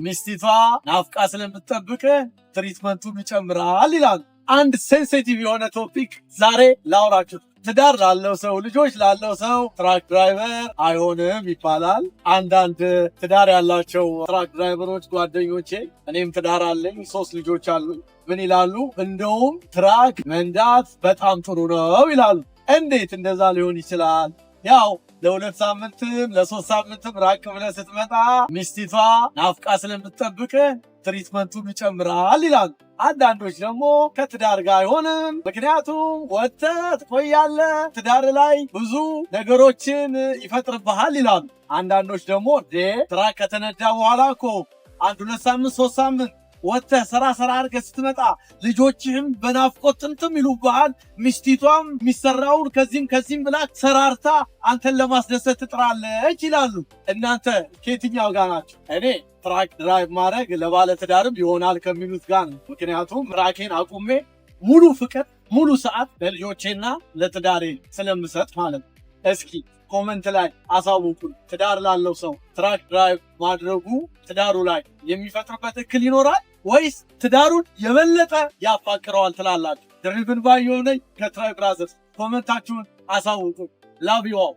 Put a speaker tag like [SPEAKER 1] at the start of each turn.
[SPEAKER 1] ሚስቲቷ ናፍቃ ስለምትጠብቅ treatment ኡም ይጨምራል ይላሉ። አንድ sensitive የሆነ topic ዛሬ ላውራችሁ። ትዳር ላለው ሰው፣ ልጆች ላለው ሰው truck driver አይሆንም ይባላል። አንዳንድ ትዳር ያላቸው truck driver ኦች ጓደኞቼ፣ እኔም ትዳር አለኝ፣ ሶስት ልጆች አሉ። ምን ይላሉ? እንደውም truck መንዳት በጣም ጥሩ ነው ይላሉ። እንዴት እንደዛ ሊሆን ይችላል? ያው ለ2 ሳምንትም ለ3 ሳምንትም ራቅ ብለህ ስትመጣ ሚስቲቷ ናፍቃ ስለምትጠብቅ treatment ኡም ይጨምራል ይላሉ። አንዳንዶች ደግሞ ከትዳር ጋር አይሆንም፣ ምክንያቱም ወጥተህ ትቆያለህ፣ ትዳር ላይ ብዙ ነገሮችን ይፈጥርብሃል ይላሉ። አንዳንዶች ደግሞ truck ከተነዳ በኋላ እኮ አንድ 2 ሳምንት 3 ሳምንት ወጥተህ ሰራ ሰራ አድርገህ ስትመጣ ልጆችህም በናፍቆት ጥምጥም ይሉብሃል። ሚስቲቷም የሚሰራውን ከዚህም ከዚህም ብላ ሰራርታ አንተን ለማስደሰት ትጥራለች ይላሉ። እናንተ ከየትኛው ጋር ናችሁ? እኔ truck drive ማድረግ ለባለ ትዳርም ይሆናል ከሚሉት ጋር ነው። ምክንያቱም truck ኤን አቁሜ ሙሉ ፍቅር ሙሉ ሰዓት ለልጆቼና ለትዳሬ ስለምሰጥ ማለት ነው። እስኪ comment ላይ አሳውቁን። ትዳር ላለው ሰው truck drive ማድረጉ ትዳሩ ላይ የሚፈጥርበት እክል ይኖራል ወይስ ትዳሩን የበለጠ ያፋቅረዋል ትላላችሁ? Driven by የሆነኝ ከ Tri Brothers comment ኣችሁን አሳውቁን። Love you all.